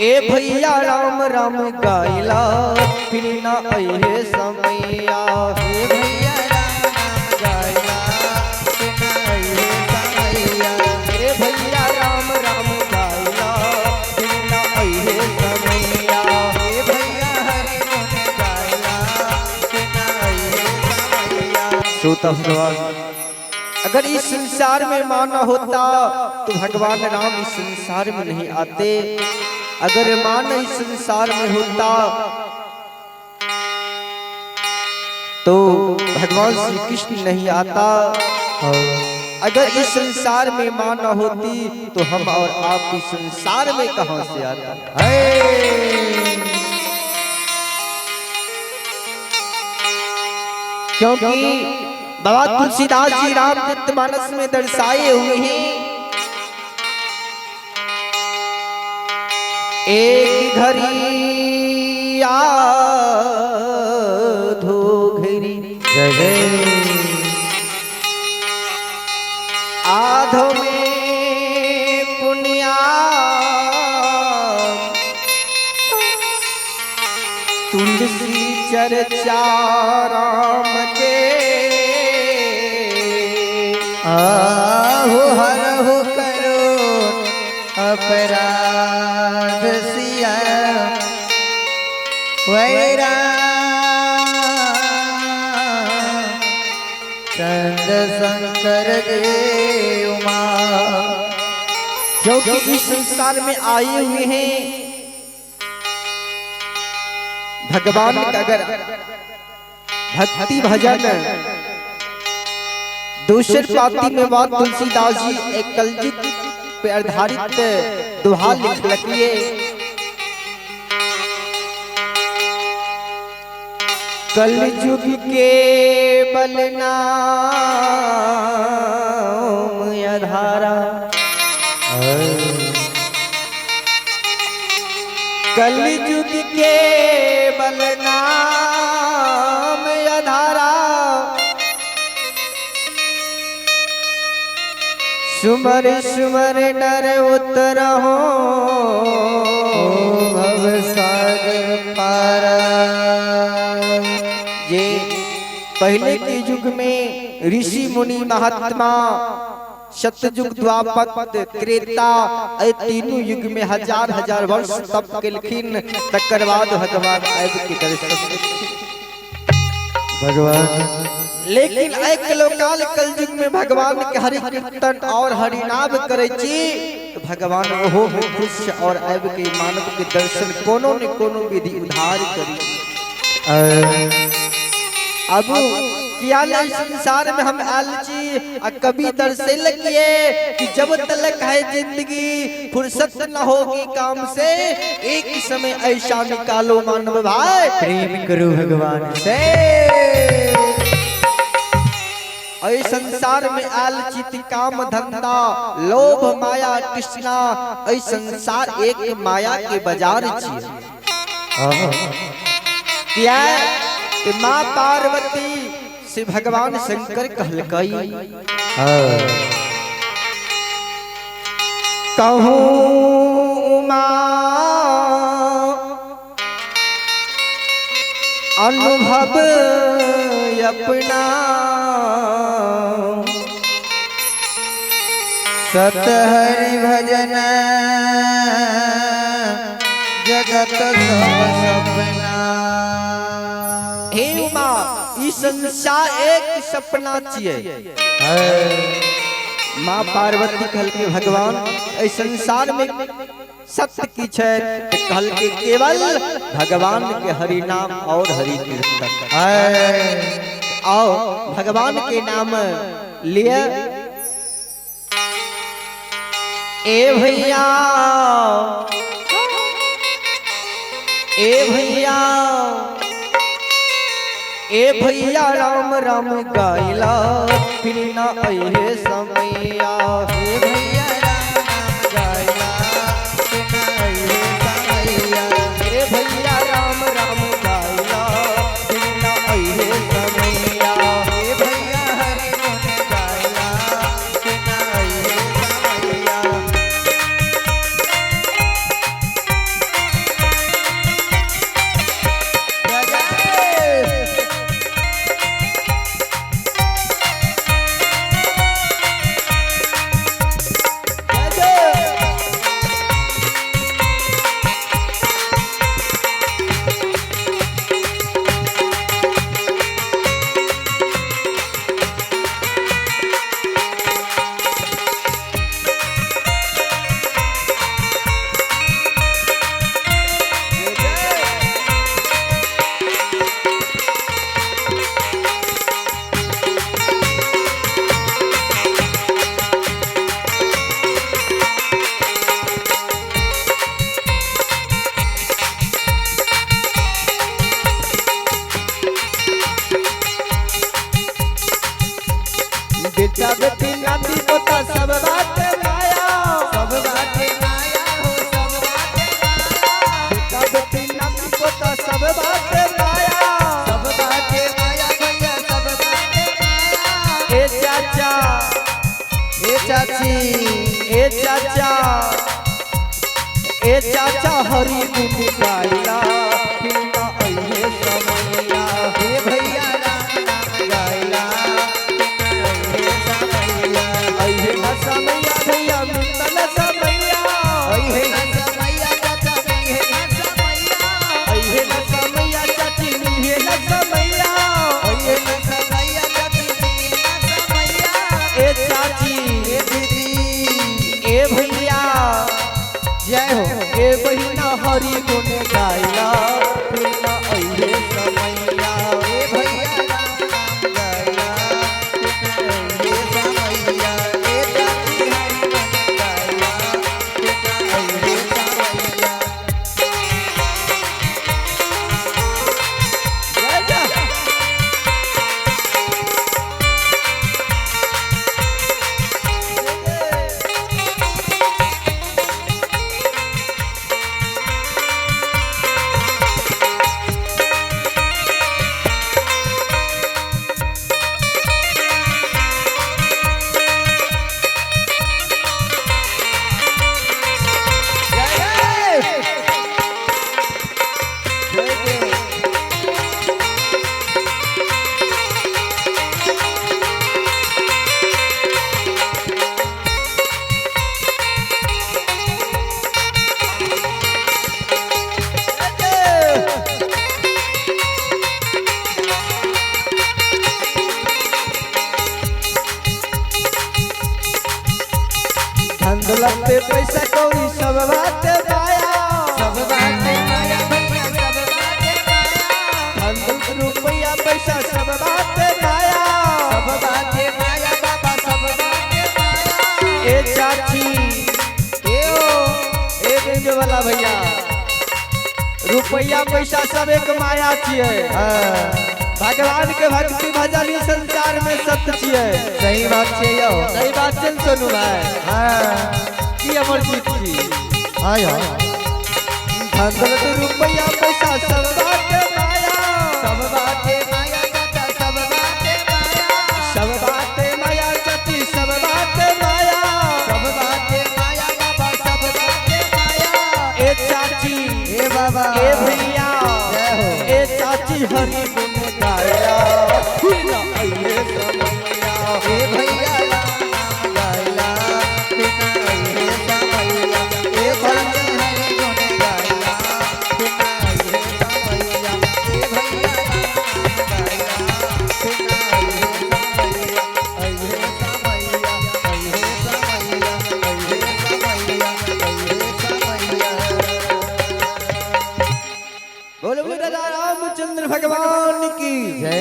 ए भैया राम राम गाइला फिर ना अहे समैया। हे भैया राम राम गाइला फिर ना अहे समैया। ए भैया राम राम गाइला फिर ना अहे समैया। हे भैया हरि गुण गाइला फिर ना अहे समैया। श्रोता भगवान, अगर इस संसार में माना होता तो भगवान राम इस संसार में नहीं आते। अगर मान इस संसार में होता तो भगवान श्री कृष्ण नहीं आता। अगर इस संसार में मान होती तो हम और आप इस संसार में कहां से आता। क्योंकि बाबा तुलसीदास जी रामचरितमानस में दर्शाए हुए हैं, एक घड़ी आधो घड़ी आधो में पुण्या तुलसी चर्चा राम के। आहो हरहु करो अपराध सिया वैरा चंद शंकर देव उमा। क्योंकि इस संसार में आए हुए हैं भगवान का अगर भक्ति भजन दूसर पाती में बात तुलसीदास जी एक कलयुग पे आधारित दोहा लिख लकिए। कलयुग के बल नाम आधारा, कलयुग के बल नाम आधारा, सुमर सुमर नर उतर हो भव सागर पारा। ये पहले के युग में ऋषि मुनि महात्मा सतयुग द्वापर त्रेता ए तीनों युग में हजार हजार वर्ष तप केलखिन, तकर बाद भगवान आबि के दर्शन भगवान। लेकिन एक लोकाल कलयुग में भगवान के हरि कीर्तन और हरि नाम करे छी तो भगवान ओहो में खुश और आबि के मानव के दर्शन कोनो ने कोनो विधि उधार करी। अब किया नहीं संसार में हम आयल छी आ कभी दर्शन किए कि जब तलक है जिंदगी फुर्सत न होगी काम से, एक समय ऐसा निकालो मानव भाई प्रेम करो भगवान से। ऐ संसार में आयल चित काम धंधा लोभ माया तृष्णा, ऐ संसार एक माया के बाजार छी। किया कि माँ पार्वती से भगवान शंकर कहलकई, कहूँ उमा अनुभव अपना, सत हरि भजन जगत सब सपना। हे उमा, ई संसार एक सपना छिए। माँ पार्वती कहल के भगवान एहि संसार में सत्य की छै, कहल के केवल भगवान के हरि नाम और हरि कीर्तन। आओ भगवान के नाम लिए। ए भैया, ए भैया, ए भैया राम राम गाइला फिर ना अहे समैया। हे भैया राम राम गाइला फिर ना अहे समैया। हे भैया राम राम गाइला फिर ना अहे समैया। हे भैया हरि गुण गाइला फिर ना अहे समैया। ए चाचा हरि गुण गाइला फिर ना अइहे समैया। हे भैया राम नाम गाइला अइहे समैया। अइहे न समैया भैया मिलता न समैया। अइहे न समैया चाचा अइहे न समैया। अइहे न समैया चाची मिलिहे न समैया। अइहे न समैया चाची मिलिहे न समैया। ए चाची ए दीदी ए भैया जय हो। ए बहिना हरि गुण गाइला फिर ना अइहे समैया। हे भैया राम नाम गाइला अइहे समैया। ए चाची हरि गुण गाइला अइहे समैया। जय जय। जय जय जय। जय। धन दौलत पे पैसा कौड़ी सब बात माया। सब बातें माया भैया सब बातें माया। धन दौलत रुपया पैसा सब बात माया। सब बातें माया बाबा सब बातें माया। ए चाची ए ओ ए बेंजो वाला भैया रुपया पैसा सब एक माया छियै। हाँ, भगवान के भक्ति भजन ही संसार में सत्य छियै। सही बात छै यौ। सही बात छै ने सोनू भाई? हाँ की अमरजीत जी? हाँ यौ। धन दौलत रुपया पैसा सब बात माया। सब बातें माया चाचा सब बातें माया। सब बात माया चाची सब बात माया। सब बातें माया बाबा सब बातें माया। ए चाची ए बाबा ए भैया जय हो। ए चाची हरि गुण गाया फिर ना अइहे समैया। ए भैया राम नाम गाइला बिना अइहे समैया। ए चाची हरि गुण गाइला बिना अइहे समैया। ए भैया राम नाम गाइला बिना अइहे समैया। अइहे समैया अइहे समैया अइहे समैया अइहे समैया। बोलो बोलो राजा रामचंद्र भगवान की जय।